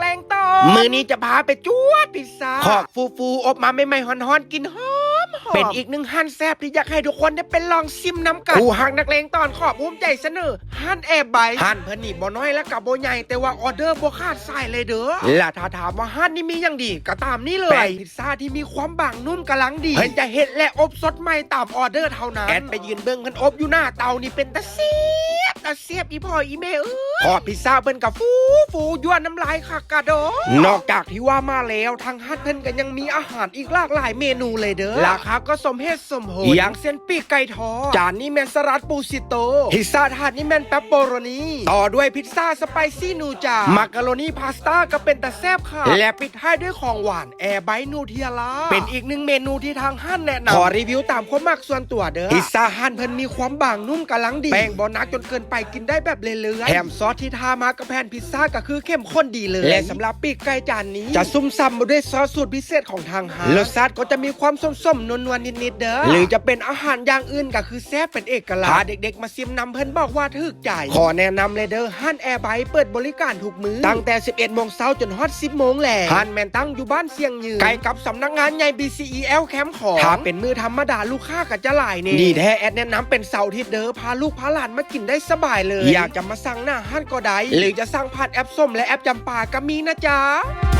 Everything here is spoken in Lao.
ແລງຕອນ ມື້ນີ້ຈະພາໄປຈວດພິດຊາ ຂອບຟູໆ ອົບມາໃໝ່ໆ ຮ້ອນໆ ກິ່ນຫອມໆ ເປັນອີກໜຶ່ງຮ້ານແຊບທີ່ຢາກໃຫ້ທຸກຄົນໄດ້ໄປລອງຊິມນຳກັນ. ຄູ່ຮັກນັກແລງຕອນ ຂໍພູມໃຈສະເໜີ ຮ້ານແອໄບ. ຮ້ານເພິ່ນນີ້ບໍ່ນ້ອຍ ແລະ ກໍບໍ່ໃຫຍ່ ແຕ່ວ່າອໍເດີບໍ່ຂາດສາຍເລີຍເດີ. ແລະ ຖ້າຖາມວ່າຮ້ານນີ້ມີຫຍັງດີ ກໍຕາມນີ້ເລີຍ ແປ້ງພິດຊາທີ່ມີຄວາມບາງນຸ້ມກຳລັງດີ ເພິ່ນຈະເຮັດ ແລະ ອົບສົດໃໝ່ຕາມອໍເດີເທົ່ານັ້ນ. ແອດໄປຢືນເບິ່ງເພິ່ນອົບຢູ່ໜ້າເຕົານີ້ ເປັນຕາແຊບ ຕາແຊບອີ່ພໍ່ອີ່ແມ່ເອີຍ. ຂອບພິດຊາເພິ່ນກໍຟູໆ ຢວນນ້ຳລາຍຄັກກະດອກ. ນອກຈາກທີ່ວ່າມາແລ້ວ ທາງຮ້ານເພິ່ນກໍຍັງມີອາຫານອີກຫຼາກຫຼາຍເມນູເລີຍເດີ ລາຄາກໍສົມເຫດສົມຜົນ ຢ່າງເຊັ່ນ ປີກໄກ່ທອດ ຈານນີ້ແມ່ນສະລັດປູຊິໂຕ ພິດຊາຖາດນີ້ແມ່ນເປັບເປີໂຣນີ ຕໍ່ດ້ວຍພິດຊາສະໄປຊີນູຈາ ມາກາໂຣນີພາສຕ້າກໍເປັນຕາແຊບຄັກ ແລະ ປິດທ້າຍດ້ວຍຂອງຫວານ ແອໄບນູເທຍລາ ເປັນອີກໜຶ່ງເມນູທີ່ທາງຮ້ານແນະນຳ. ຂໍຣີວິວຕາມຄວາມມັກສ່ວນຕົວເດີ ພິດຊາຮ້ານເພິ່ນມີຄວາມບາງນຸ້ມກຳລັງດີ ແປ້ງບໍ່ໜັກຈົນເກີນໄປ ກິນໄດ້ແບບເລື້ອຍໆ ແຖມຊອສທີ່ທາມາກັບແຜ່ນພິດຊາກໍຄືເຂັ້ມຂຸ້ນດີເລີຍ ແລະ ສຳລັບປີກໄກ່ຈານນີ້ ຈະຊຸ່ມຊ່ຳໄປດ້ວຍຊອສສູດພິເສດຂອງທາງຮ້ານ ລົດຊາດກໍຈະມີຄວາມສົ້ມໆ ນົວໆ ນິດໆ ເດີ ຫຼືຈະເປັນອາຫານຢ່າງອື່ນກໍຄືແຊບເປັນເອກະລັກ. ພາເດັກໆ ມາຊິມນຳ ເພິ່ນບອກວ່າຖືກໃຈ. ຂໍແນະນຳເລີຍເດີ ຮ້ານແອໄບເປີດບໍລິການທຸກມື້ ຕັ້ງແຕ່ສິບເອັດໂມງເຊົ້າຈົນຮອດສິບໂມງແລງ. ຮ້ານແມ່ນຕັ້ງຢູ່ບ້ານຊຽງຍືນ ໃກ້ກັບສຳນັກງານໃຫຍ່ ບີຊີອີແອລ ແຄມຂອງ. ຖ້າເປັນມື້ທຳມະດາ ລູກຄ້າກໍຈະຫຼາຍແດ່ ດີແທ້ແອດແນະນຳເປັນເສົາອາທິດເດີ ພາລູກພາຫຼານມາກິນໄດ້ສະບາຍເລີຍ. ຢາກຈະມາສັ່ງໜ້າຮ້ານກໍໄດ້ ຫຼືຈະສັ່ງຜ່ານແອັບສົ້ມ ແລະ ແອັບຈຳປາກໍມີນະຈ໊ະ.